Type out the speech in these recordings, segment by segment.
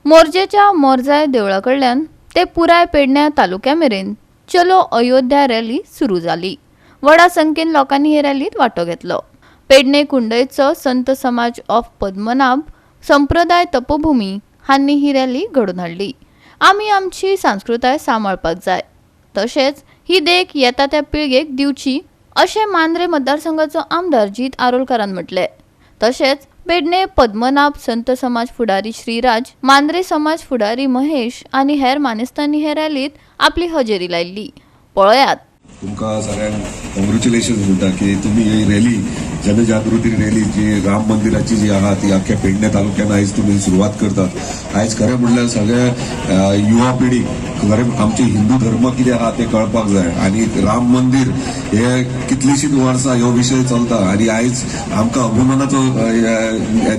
मोरजेच्या मोरजाय देवळा कडल्यान ते पुराय पेडण्या तालुक्या मेरेन चलो अयोध्या रॅली सुरू जाली. व्हडा संख्येन लोकांनी हे रॅलीत वांटो घेतलो. पेडणे कुंडयचो संत समाज ऑफ पद्मनाभ संप्रदाय तपोभूमी हांणी ही रॅली घडोवन हाडली. आमी आमची संस्कृताय सांबाळपाक जाय, तशेंच ही देख येता त्या पिळगेक दिवची अशें मांद्रे मतदारसंघाचो आमदार जीत आरोलकारान म्हटलें. तशेंच पेडणे पद्मनाभ संत समाज फुडारी श्रीराज, मांद्रे समाज फुडारी महेश आनी हेर मानेस्तांनी हे रॅलीत आपली हजेरी लायिल्ली. पळयात. तुमकां सगळ्यांक कॉंग्रेच्युलेशन म्हणटा की तुमी ही रॅली, जनजागृती रॅली जी राम मंदिराची जी आहा ती अख्ख्या पेडणे तालुक्यान आयज तुमी सुरवात करतात. आयज खरें म्हणल्यार सगळ्या युवा पिढीक खरें आमचे हिंदू धर्म कितें आहा तें कळपाक जाय आनी राम मंदिर हे कितलीशींच वर्सां हो विशय चलता आनी आयज आमकां अभिमानाचो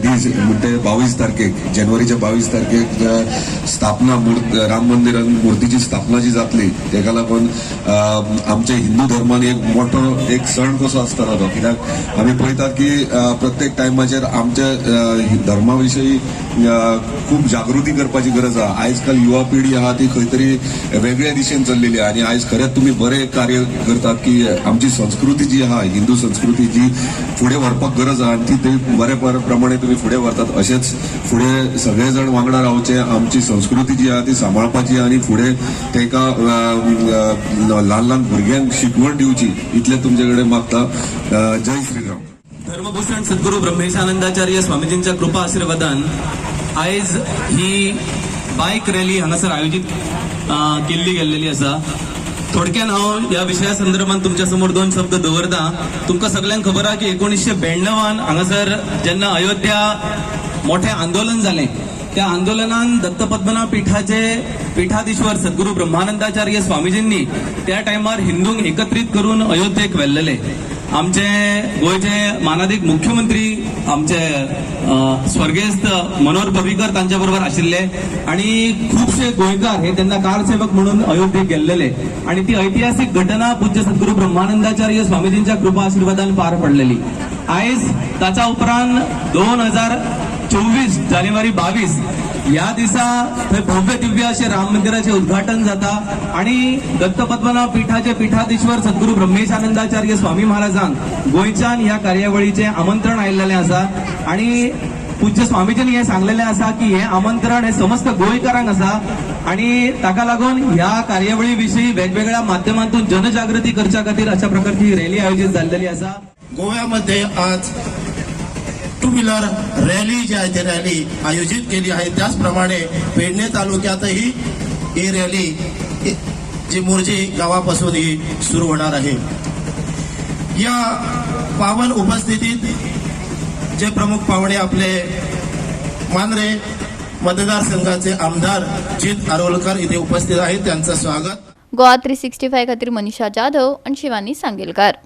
दीस म्हणटे 22 तारखेक, जानेवारीच्या 22 तारखेक स्थापना मूर्त राम मंदिरान मूर्तीची स्थापना जी जातली तेका लागून आमच्या हिंदू धर्मान एक मोठो एक सण कसो आसता तो. कित्याक आमी पळयतात की प्रत्येक टायमाचेर आमच्या धर्मा विशयी खूब जागृती करपाची गरज आहा. आयज काल युवा पिढी आहा ती खंय तरी वेगळ्या दिशेन चल्लेली आहा आनी आयज खरेंच तुमी बरें कार्य करतात की आमची संस्कृती जी आहा, हिंदू संस्कृती जी फुडें व्हरपाक गरज आहा आनी ती ते बरे प्रमाणे तुमी फुडें व्हरतात. अशेंच फुडें सगळे जाण वांगडा रावचे, आमची संस्कृती जी आहा ती सांबाळपाची आनी फुडें तांकां ल्हान ल्हान भुरग्यांक शिकवण दिवची, इतलें तुमचे कडेन मागता. जय श्रीराम. धर्मभूषण सद्गुरू ब्रह्मेशानंदाचार्य स्वामीजींच्या कृपा आशीर्वादान आयज ही बायक रॅली हांगासर आयोजीत केल्ली गेल्लेली आसा. थोडक्यान हांव ह्या विशया संदर्भात तुमच्या समोर दोन शब्द दवरता. तुमकां सगल्यांक खबर आहा की 1992 हांगासर जेन्ना अयोध्या मोठें आंदोलन जालें, त्या आंदोलनान दत्तपद्मनाभ पीठाचे पीठाधीश्वर सद्गुरू ब्रह्मानंदाचार्य स्वामीजींनी त्या टायमार हिंदूंक एकत्रीत करून अयोध्येक व्हेल्लेले. आमचे गोंयचे मानादीक मुख्यमंत्री आमचे स्वर्गेस्त मनोहर पर्रीकर तांच्या बरोबर आशिल्ले आणि खुबशे गोंयकार हे तेन्ना कारसेवक म्हणून अयोध्येक गेल्लेले आणि ती ऐतिहासिक घटना पूज्य सद्गुरू ब्रह्मानंदाचार्य स्वामीजींच्या कृपा आशीर्वादान पार पडलेली. आयज ताच्या उपरांत 2024 जानेवारी 22 ह्या दिसा थंय भव्य दिव्य अशें राम मंदिराचें उद्घाटन जाता आणि दत्तपद्मनाभ पीठाचे पीठाधीश्वर सद्गुरू ब्रह्मेशानंदाचार्य स्वामी महाराजांक गोंयच्यान ह्या कार्यावळीचें आमंत्रण आयिल्लें आसा आणि पूज्य स्वामीजींनी हें सांगलेलें आसा की हें आमंत्रण हें समस्त गोंयकारांक आसा आणि ताका लागून ह्या कार्यावळी विशीं वेगवेगळ्या माध्यमांतून जनजागृती करच्या खातीर अशा प्रकारची रॅली आयोजीत जाल्लेली आसा. गोव्यामध्ये आज टू व्हीलर रॅली जी आहे ती रॅली आयोजित केली आहे. त्याचप्रमाणे पेडणे तालुक्यातही ही रॅली जी मोरजी गावापासून ही सुरू होणार आहे. या पावन उपस्थितीत जे प्रमुख पाहुणे आपले मांद्रे मतदारसंघाचे आमदार जीत आरोलकर इथे उपस्थित आहेत, त्यांचं स्वागत. गोवा 365 खातीर मनीषा जाधव आणि शिवानी सांगेलकार.